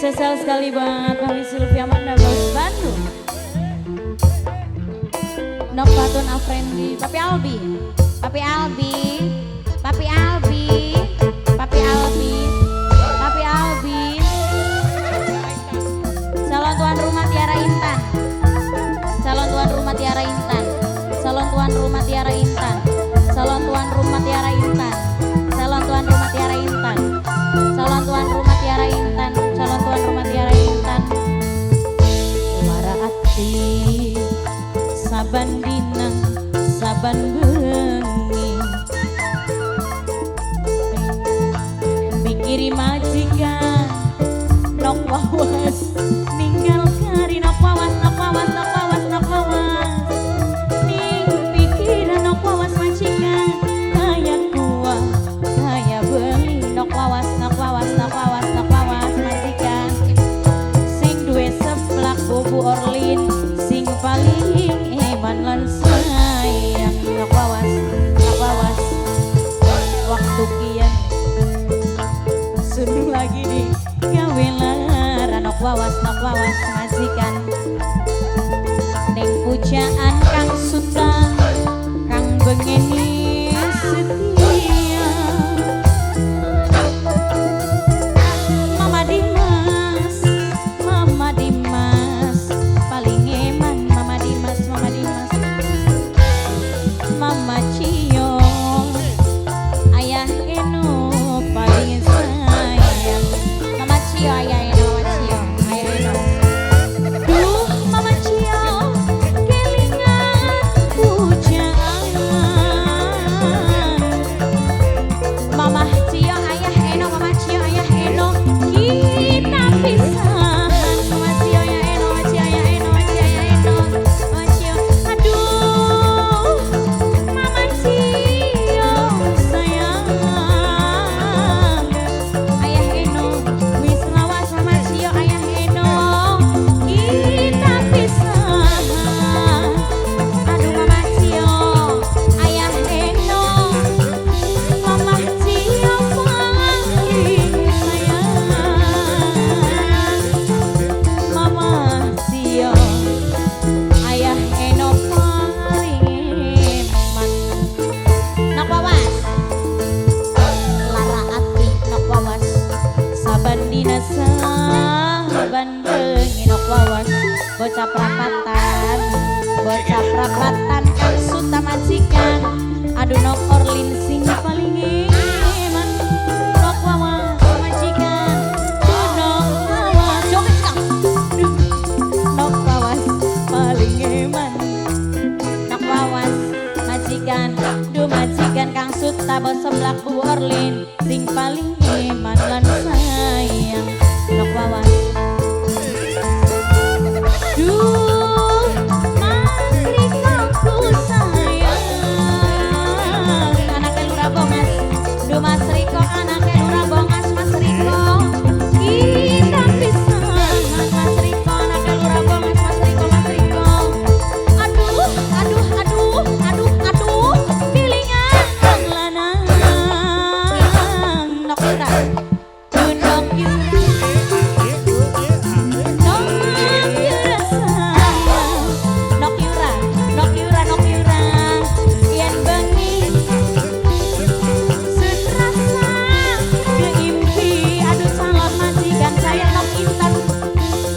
Spesial sekali buat Mami Sylvia Mandagos Bandung. Nok Fatun Afrendi, Papi Albi, Papi Albi, Papi Albi, Papi Albi, Papi Albi. Calon tuan rumah Tiara Intan. Calon tuan rumah Tiara Intan. Calon tuan rumah Tiara Intan. Calon tuan rumah Tiara Intan. Calon tuan rumah Tiara Intan. Calon tuan rumah Tiara Intan. Calon tuan rumah Tiara Intan. Lara ati saban dina saban bengi mikiri majikan nok wawas ninggal kari nok wawas nok wawas nok wawas nok wawas ning pikiran nok wawas majikan kaya kuah kaya beli nok wawas nok wawas nok wawas nok wawas majikan sing duwe seplak bubu Orlin sing paling eman lan sayang nok wawas nok wawas waktu kian suruh lagi di gawe lara nok wawas majikan ning pujaan kang suta kang bengeni setia Mama Dimas paling eman Mama Dimas Mama Dimas Mama Cio ayah Eno paling sayang Mama Cio ayah Eno Mama Cio ayah Eno duh Mama Cio kelingan pujaan Mama Cio ayah Eno Mama Cio ayah Eno kita pisahan Mama Cio ayah Eno Mama Cio ayah Eno Mama Cio ayah Eno Mama Cio aduh Mama Cio sayang ayah Eno wis lawas Mama Cio ayah Eno kita pisahan aduh Mama Cio ayah Eno Mama Cio paling sayang Mama Cio ayah Eno paling eman nok wawas lara ati nok wawas saban dina saban bengi nok wawas bocah prapatan kang suta majikan aduh nok Orlin sing paling eman nok wawas majikan duh nok wawas joget kang duh nok wawas paling eman nok wawas majikan duh majikan kang suta bos seblak Bu Orlin sing paling eman lan sayang nok wawas duh Mas Riko ku sayang anake Lurah Bongas duh Mas Riko anake Lurah Bongas Mas Riko kita pisahan Mas Riko anake Lurah Bongas Mas Riko Mas Riko aduh aduh aduh aduh aduh pilingan kang lanang nok Yura duh nok Yura nok Yura sayang nok Yura nok Yura nok Yura yen bengi sun rasa keimpi aduh calon majikan saya nok Intan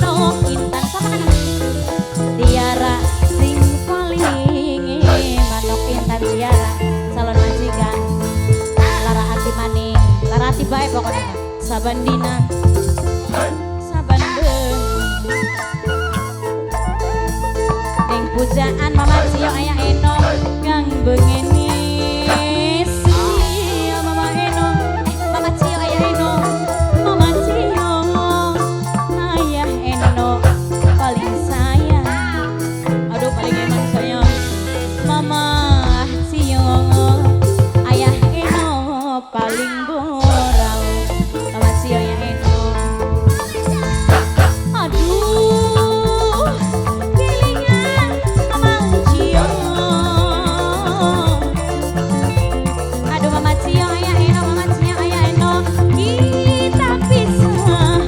sama kan Tiara sing paling eman nok Intan Tiara calon majikan lara ati maning lara ati bae pokoknya saban dina saban bengi ning pujaan Mama Cio ayah Eno kang bengeni setia Mama Eno Mama Cio ayah Eno Mama Cio ayah Eno paling sayang aduh paling eman sayang Mama Cio ayah Eno paling borau Mama Cio ayah Eno aduh kelingan Mama Cio aduh Mama Cio ayah Eno Mama Cio ayah Eno kita pisah.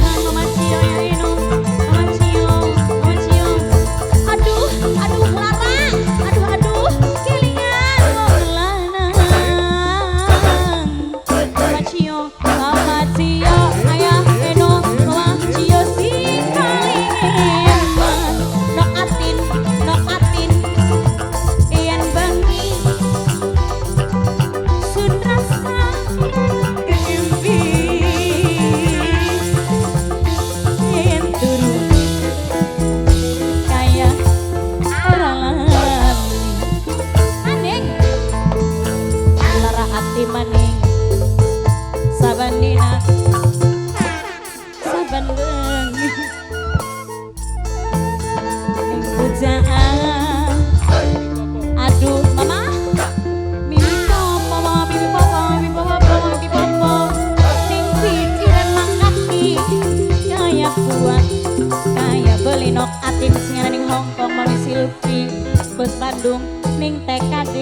Bandung ning TKD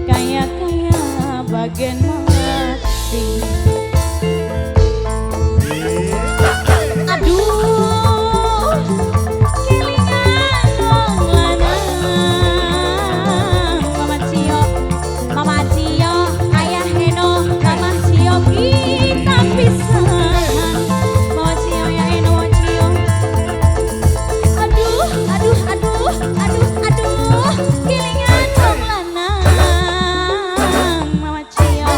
kaya-kaya bagian mati. Aduh, kelingan wong lanang. Mama Cio, Mama Cio, Ayah Eno, Mama Cio kita pisahan. Mama Cio, Ayah Eno, Mama Cio. Aduh, aduh, aduh, aduh, aduh, kelingan wong lanang. Mama Cio,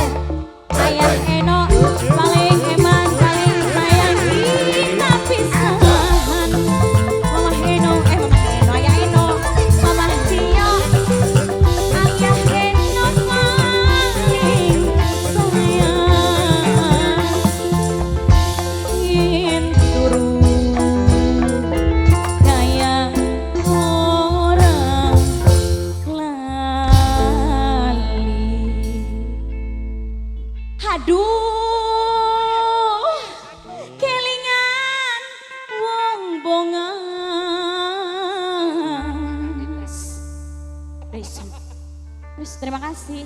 Ayah Eno, paling eman, paling sayang kita pisahan. Mama Eno, eh Mama Eno, Ayah Eno, Mama Cio, Ayah Eno paling sayang. Yen turu kaya ora lali. Aduh, kelingan wong bongas. Wis, wis, terima kasih.